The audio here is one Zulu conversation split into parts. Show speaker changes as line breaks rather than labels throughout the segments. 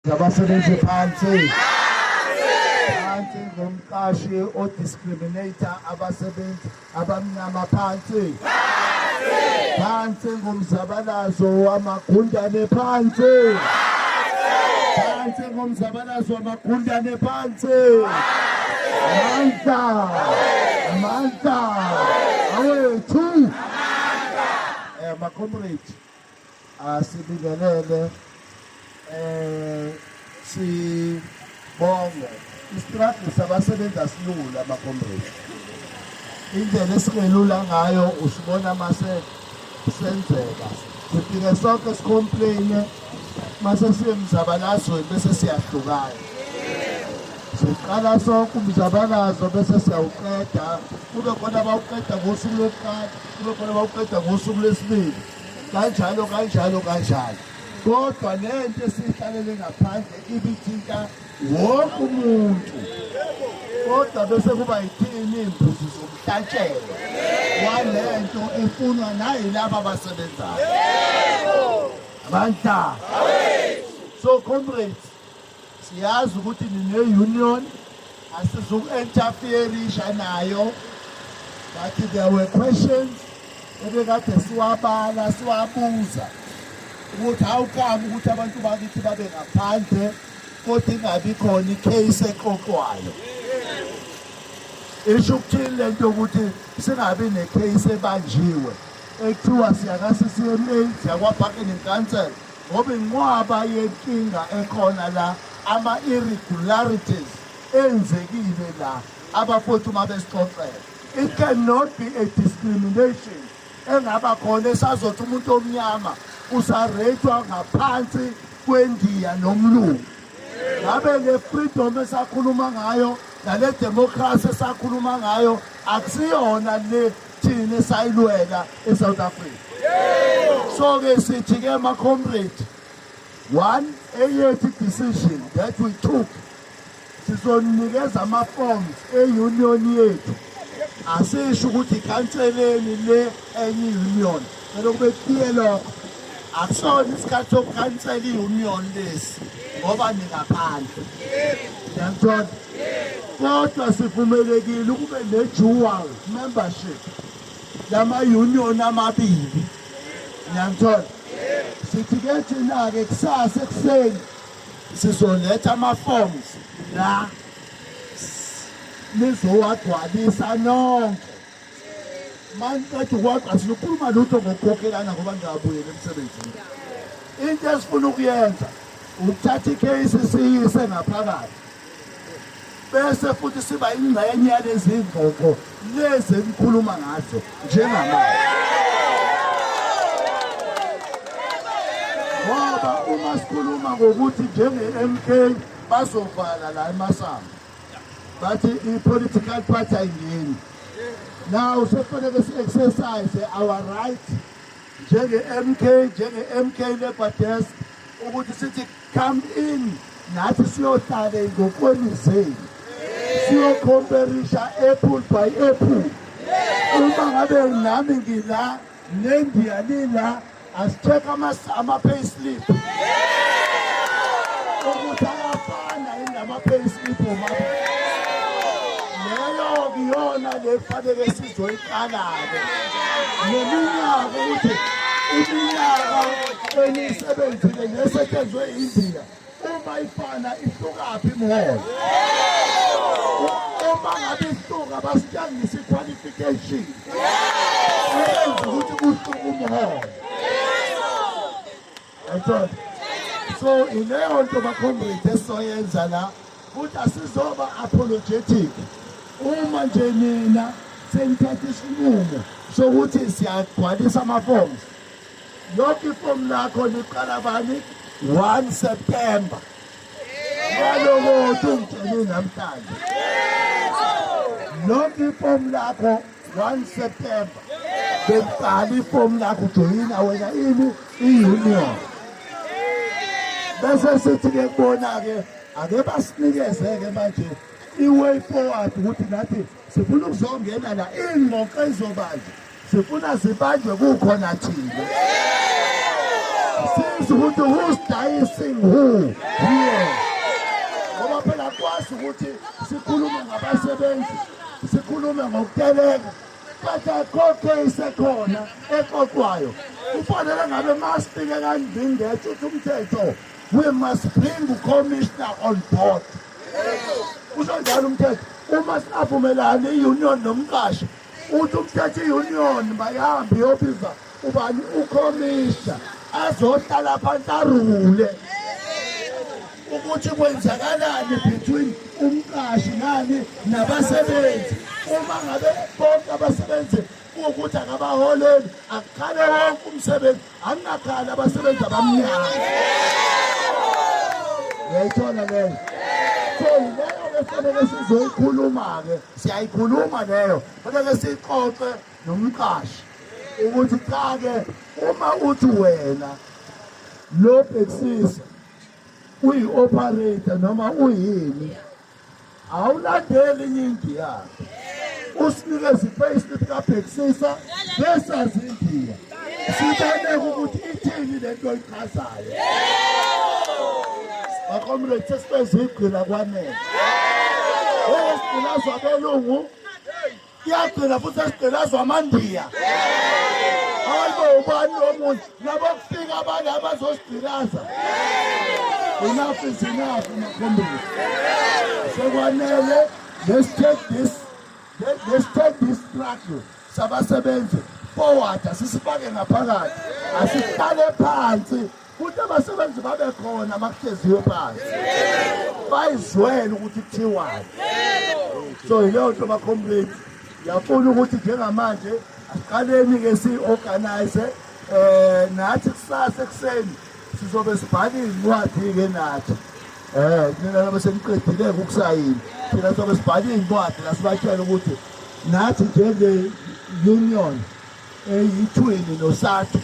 Abasebenzi phansi. Phansi ngomqashi o-discriminator abasebenzi abamnyama phansi. Phansi ngomzabalazo wamagundane phansi. Phansi ngomzabalazo wamagundane phansi. Amandla. Amandla. Awethu. Ma-comrade, asibingelele, sibonge. I-struggle sabasebenzi asilula, ma-comrade. Indlela esingelula ngayo usibona mase senzeka. Sifike sonke si-complain mase siye emzabalazweni, bese siyahlukana. Siqala sonke umzabalazo bese siyawuqeda, kube khona abawuqeda ngosuku lokuqala, kube khona abawuqeda ngosuku lwesibili, kanjalo kanjalo kanjalo. Kodwa lento esiyihlalele ngaphandle ibithinta wonke umuntu, kodwa bese kuba yithini imbuzi zomhlatshelo walento efunwa nayilaba abasebenzayo. Amandla. So comrades, siyazi ukuthi nine-union, asizuku-interferisha nayo, but there were questions ebekade siwabala, siwabuza ukuthi how come ukuthi abantu bakithi babe ngaphandle kodwa ingabi khona i-case exoxwayo. Isho ukuthini lento yokuthi singabi ne-case ebanjiwe ekuthiwa siyaka-CCMA, siyakwa-bargaining council, ngoba inqwaba yenkinga ekhona la, ama-irregularities enzekile la, abafowethu uma besixoxela. It cannot be a discrimination engaba khona esazothi umuntu omnyama usareyithwa ngaphansi kwendiya nomlungu. Ngabe le freedom esakhuluma ngayo nale democracy esakhuluma ngayo akusiyona le thina esayilwela eSouth Africa? So ke sithi ke, ma comrade, one eyethu decision that we took, sizonikeza ama-forms e-union yethu. Asisho ukuthi ikhanseleni le enye i-union, kumele kube clear lokho. Akusona isikhathi sokukhansela i-union lesi ngoba ningaphandle, ngiyangithola, kodwa sivumelekile ukube ne-dual membership yama-union amabili, ngiyangithola. Sithi-ke thina-ke kusasa ekuseni sizoletha ama-forms la, nizowagcwalisa nonke. Maniqeda ukuwagcwalisa, sizokhuluma lutho ngokukhokhelana ngoba ningabuyeli emsebenzini. Into esifuna ukuyenza ukuthatha i-case siyise ngaphakathi, bese futhi siba ingxenye yalezi ngxoxo lezi enikhuluma ngazo njengamanje, ngoba uma sikhuluma ngokuthi njenge-MK bazovala la emasango, bathi i-political party ayingeni. Now sekufanele si-exercise our right njenge-MK, njenge-MK Labour Desk, ukuthi sithi come in nathi siyohlala ey'ngxoxweni zenu, siyo-comparisha apple by apple. Uma ngabe nami ngila nendiya lila, asi-check ama-pay slip ukuthi ayafana yini nama-pay slip omabili. Leyo kuyona le kufanele sizoyiqala-ke neminyaka, ukuthi iminyaka eniyisebenzile nesetshenzwe India uma ifana, ihlukaphi imiholo? Uma ngabe ihluka, basitshengise i-qualification eyenza ukuthi kuhluke umholo. Yayithola? So ileyo nto, ma-comrade, esizoyenza la, futhi asizoba apologetic uma nje nina senithatha isinqumo sokuthi siyagcwalisa ama-forms. Lonke ifomu lakho liqala bani? 1 September. Ngaloko ungitshele namhlanje, lonke ifomu lakho 1 September bekuqala ifomu lakho, ujoyina wena ini i-union, bese sithi-ke kubona-ke ake basinikeze-ke manje i-way forward ukuthi nathi sifuna ukuzongena la. Iy'ngxoxo ey'zobanjwa sifuna zibanjwe kukhona thina, sizwe ukuthi who's dicing who here. Siyakwazi ukuthi sikhulume ngabasebenzi, sikhulume ngokuteleka, but akho case ekhona exoxwayo. Kufanele ngabe masifike kandlingetshe uthi umthetho, we must bring the commissioner on board. Kusho njalo umthetho. Uma singavumelani i-union nomqashi, uthi umthetho i-union bayihambe iyobiza ubani, ukhomishna, azohlala phansi arule ukuthi kwenzakalani between umqashi nani nabasebenzi. Uma ngabe bonke abasebenzi kuwukuthi akabaholeli, akukhale wonke umsebenzi, akungakhali abasebenzi abamnyama. Uyayithola leyo? So leyo-ke fanele sizoyikhuluma-ke, siyayikhuluma leyo, fanele siyixoxe nomqashi ukuthi cha-ke, uma uthi wena lo bhekisisa uyi-operator noma uyini, awulandeli enye indiya, usinikeze i-payslip kabhekisisa besazi indiya, siboneke ukuthi ithini lento oyichazayo. Macomrade, sesibezigqila kwanele. Esigqilazwa abelungu, kuyagcina futhi esigqilazwa amandiya. Hayi bo, ubani lo muntu labo kufika abantu abazosigqilaza? Enough is enough, macomrade, sekwanele. Let's take this struggle sabasebenzi forward. Asisifake ngaphakathi, asihlale phansi futhi abasebenzi babe khona makuhleziwe phansi, bayizwele ukuthi kuthiwani. So yileyo nto, macomrade. Ngiyafuna ukuthi njengamanje asiqaleni-ke siyi-organize nathi. Kusasa ekuseni sizobe sibhala iy'ncwadi-ke nathi. Nina labo seniqedile-ke ukusayina, thina sizobe sibhala iy'ncwadi la sibatshela ukuthi nathi njenge-union eyithwini noSATU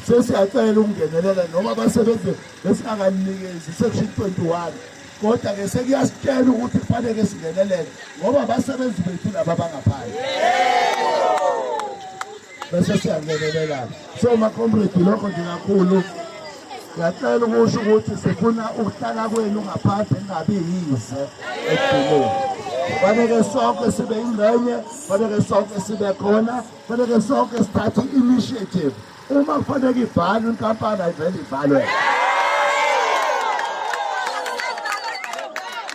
sesiyacela ukungenelela, noma abasebenzi besingakanikezi section 21, kodwa-ke sekuyasitshela ukuthi kufanele singenelele ngoba abasebenzi bethu laba bangaphandle, bese siyangenelelana. So macomrade, lokho nje kakhulu ngiyacela ukusho ukuthi sifuna ukuhlala kwenu ngaphandle kungabi yize ekugcineni. Faneke sonke sibe ingxenye, faneke sonke sibe khona, faneke sonke sithathe i-initiative. Uma kufaneke ivalwe inkampani, ayivele ivalwe,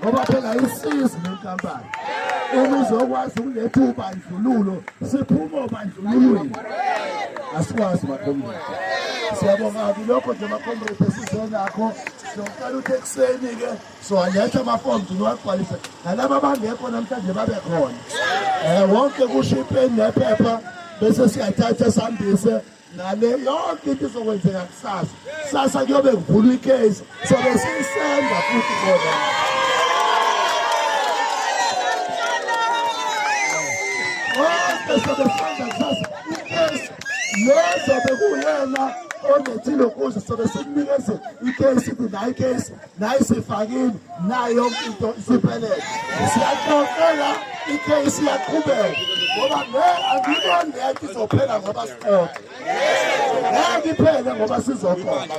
ngoba phela ayisizi le nkampani uma izokwazi ukuletha ubandlululo. Siphume obandlululweni, asikwazi, macomrade. Siyabonga-ke. Lokho nje, macomrade, esize nakho. Siyocela ukuthi ekuseni-ke siwaletha ama-forms, niwagcwalise, nalaba abangekho namhlanje babe khona. Wonke kusho ipeni nephepha, bese siyathatha sihambise ngale. Yonke into izokwenzeka kusasa. Kusasa kuyobe kuvulwa icase, sobe siyisenda futhi khona konke, sobe senda kusasa icase. Lezobe kuyena onethile kuze sobe simnikeze icase, ithi nayi icase, nayi sifakile, nayo yonke into isiphelele. Siyaxoxela, icase iyaqhubeka, ngoba angiyiboni lento izophela ngoba sixoxe. Ngeke iphele ngoba sizoxoxa,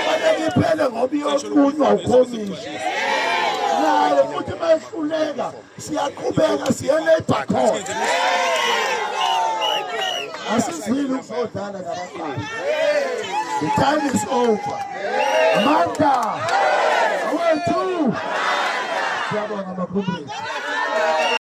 fanele iphele ngoba iyoqunywa ukhomishina naye futhi. Uma ehluleka, siyaqhubeka siye labour court. Asizile ukuzodlala nabaqashi. The time is over. Amandla awethu. Siyabonga, macomrade.